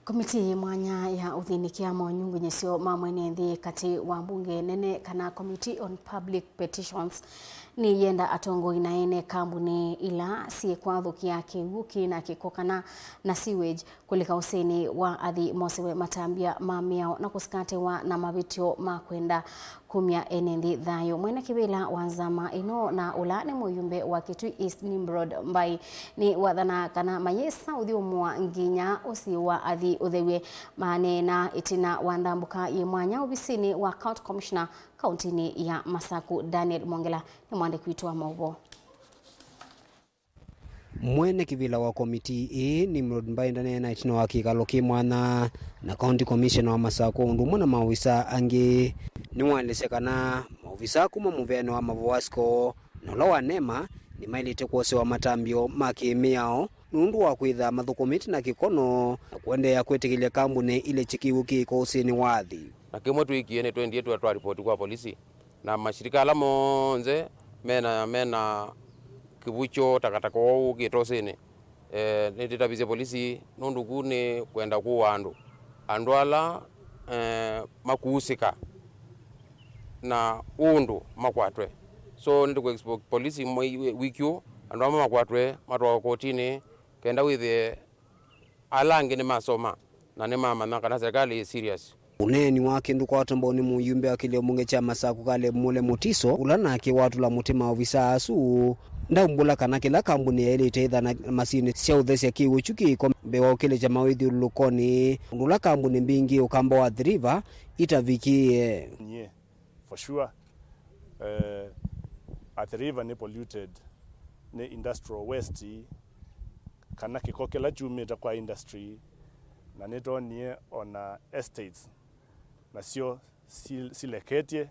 Komiti mwanya ya ũthĩnĩkĩa monyungunyĩsyo ma mwene nthĩ katĩ wa mbunge nene kana Committee on Public Petitions nĩyenda atongoi na ene kambuni ila syĩkwathũkĩa kĩw'ũ kĩ na kĩko kana na sewage kũlika ũsĩnĩ wa athi mosiwe matambya ma mĩao na kũsikatĩwa na mavĩtyo ma kwenda kumya ene nthĩ thayũ. Mwene kĩvĩla wa nzama ĩno na ũla nĩ mũyumbe wa Kitui East Nimrod Mbai nĩ wathana kana mayĩsa ũthyũmũa nginya ũsĩ wa athi ũthew'e. Maneena ĩtina wa ndambũka yĩ mwanya ovisinĩ wa County Commissioner kauntinĩ ya Masaku. Daniel Mongela nĩ mwandĩki witũ wa maũvoo. Mwene kĩvĩla wa komitii ĩĩ, Nimrod Mbai, ndaneena ĩtina wa kĩkalo kĩ mwanya na County Commissioner wa Masakũ ũndũ ũmwe na maovisa angĩ. Nĩwaelesya kana maovisa kuma mũveanĩ wa mavoasco na ũla wa nema nĩmaĩlĩte kwosewa matambyo ma kĩmĩao nũndũ wa kwĩtha mathũkũmĩte na kĩkono na kũendeea kwĩtĩkĩlya kambunĩ ilekye kĩw'ũ kĩko ũsĩnĩ wa athi. Na kĩmwe twĩkie nĩtwendie twa twa ripoti kwa polisi. Na mashirika ala monthe mena, mena kĩvucho takataka woo ũkĩte ũsĩnĩ, eh, nĩtĩtavisye polisi nũndũ ku nĩ kwenda kũũa andũ. Andũ ala, eh, makuusĩka na ũndũ makwatwe. So nĩtũkũ expect polisi mwei, wiki ũũ, andũ ama makwatwe matwawe kotinĩ kenda wĩthĩe ala angĩ nĩmasoma na nĩmamanya kana serikali ĩ serious. Ũneeni wake ndũkwatwa mbau nĩ mũyumbe wa kĩlĩo mbunge kya Masaku Caleb Mule Mutiso, ũla nake watũla mũtĩ maovisa asu. Ndaumbũla kana kĩla kambuni yaĩlĩte ĩthana masinĩ sya ũthesya kĩw'ũ kyu kĩko mbee wa ũkĩlĩkya mawĩthyũlũlũkonĩ, ũndũ ũla kambuni mbingĩ ũkamba wa Athi River itavikĩĩe. Nyie, for sure, eh, Athi River nĩ polluted nĩ industrial waste, kana kĩko kĩla kyumĩte kwa industry, na nĩtwonie ona estates nasyo si-, sileketye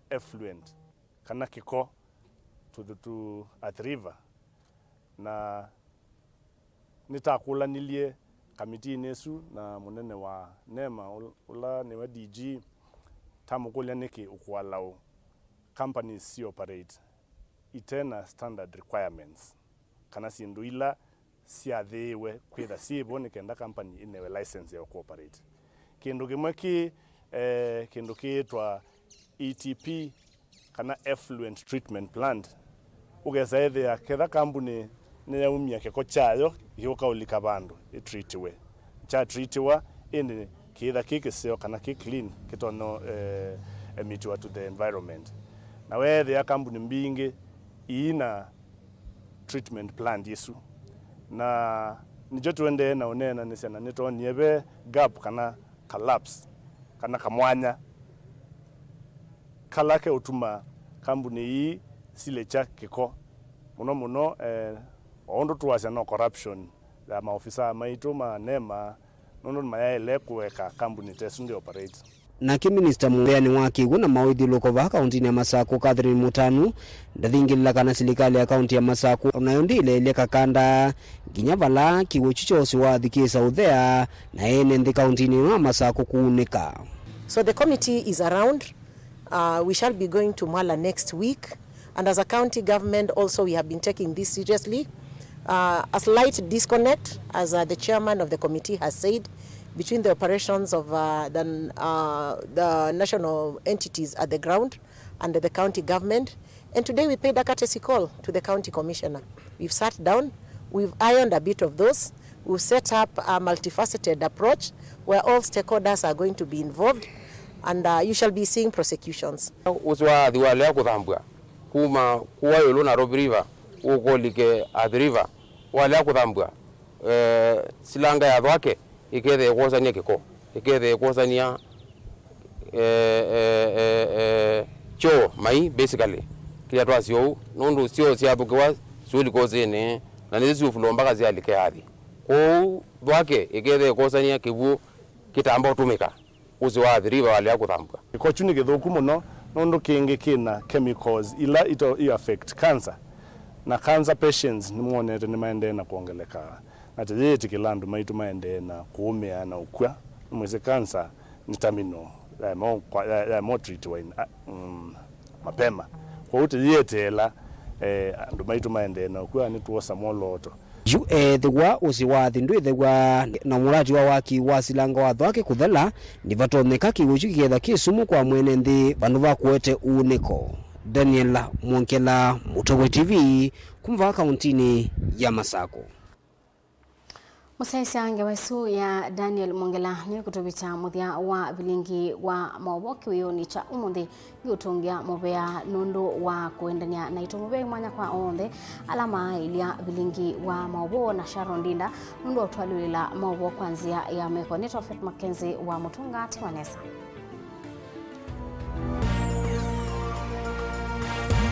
effluent kana kĩko to, to, to Athi River. Na nĩtakũlanilye kamitiinĩ ĩsu na mũnene wa nema, ũl-, ũla nĩwe D G, tamũkũlya nĩkĩ ũkũa laũ companies si operate ite na standard requirements, kana syĩndũ ila syathĩĩwe kwĩtha syĩ vo nĩ kenda company ĩnewe license ya kũoperate. Kĩndũ kĩmwe kĩ, eh, kĩndũ kĩĩtwa E T P, kana effluent treatment plant. Ũkesa ĩthĩa ketha kambunĩ nĩyaumya kĩko kyayo yũka ũlika vandũ ĩtritiwe, kyatritiwa, ĩndĩ kĩitha kĩ kĩseo kana kĩ clean, kĩtonya, eh, emitiwa to the environment. Na weethĩa kambunĩ mbingĩ iina treatment plant isu, na nĩkyo tũendee na ũneenanĩsya, na nĩtwonie ve gap kana ka lapse kana kamwanya kala keũtuma kambunĩ ii silĩkya kĩko mũno mũno, eh, o ũndũ tũasya no corruption ya maofisaa maitũ ma nema, nũndũ nĩmayaĩle kũeka kambunĩ ta ĩsu ndĩ operate. Nake minista mũveanĩ wa kĩw'ũ na mawĩthyũlũko vaa kauntinĩ ya Masakũ, Catherine Mũtanu, ndathingĩlĩla kana silikalĩ ya kaunti ya Masakũ onayo ndĩĩleelya kakanda nginya vala kĩw'ũ kyu kyoosiwa athi kĩsa ũthea na ene nthĩ kauntinĩ ĩno ya Masakũ kũunĩka. So the committee is around. Uh, we shall be going to Mwala next week. And as a county government also, we have been taking this seriously. Uh, a slight disconnect, as, uh, the chairman of the committee has said, between the operations of, uh, the, uh, the national entities at the ground and the county government. And today we paid a courtesy call to the county commissioner. We've sat down, we've ironed a bit of those, we've set up a multifaceted approach where all stakeholders are going to be involved, and, uh, you shall be seeing prosecutions. Ũsĩ wa athi walea kũthambw'a kuma kũa ĩũlũ Nairobi River ũkũlike Athi River walea kũthambw'a, eh, silanga ya thwake ĩkethĩa ĩkwosany'a kĩko, ĩkethĩa ĩkwosany'a, eh, eh, eh, eh, kyoo mai, basically, kĩla twasya ũu, nũndũ syoo syathũkĩwa siũlika ũsĩnĩ, na nĩsyo siũvulwa mbaka syalike athi. Kwoou thwake ĩkethĩa ĩkwosany'a kĩw'ũ kĩtamba ũtũmĩka, ũsĩ wa Athi River walea kũthambw'a. Kĩko kyu nĩ kĩthũku mũno, nũndũ kĩngĩ kĩ na chemicals ila ito-, i affect cancer. Na cancer patients nĩmonete nĩmaendee na kwongeleka, na tĩyĩtĩkĩla andũ maitũ maendee na kũũmĩa na ũkw'a. Nĩmwĩsĩ cancer nĩ terminal, yaema kwa- ya- yaema ũtreatiwa in- a- mm, mapema. Kwoou tĩyĩeteela, eh, andũ maitũ maendee na ũkw'a, nĩtwosa mwolooto. Yu eethĩwa ũsĩ wa athi ndwĩthĩwa na mũrati wa waki wa silanga wa Thwake kũthela, nĩvatonyeka kĩw'ũ kyu kĩketha kĩ sumu kwa mwene nthĩ vandũ va kũete uunĩko. Daniel Mwongela, Mũtongoi T V, kuma vaa kauntinĩ ya Masakũ. Mũsyaĩĩsya ngewa ĩsu ya Daniel Mwongela nĩkũtũvikya mũthya wa vilingi wa maũvoo kĩwĩonĩ kya ũmũnthĩ. Ngĩũtũngĩa mũvea nũndũ wa kũendany'a naitũ. Mũvea mwanya kwa onthe ala maaĩlya vilingi wa maũvoo na Sharon Ndinda nũndũ wa ũtwalĩlĩla maũvoo kwa nzĩa ya meko. Nĩtwa Faith Mackenzie wa Mũtũnga, tiwa nesa.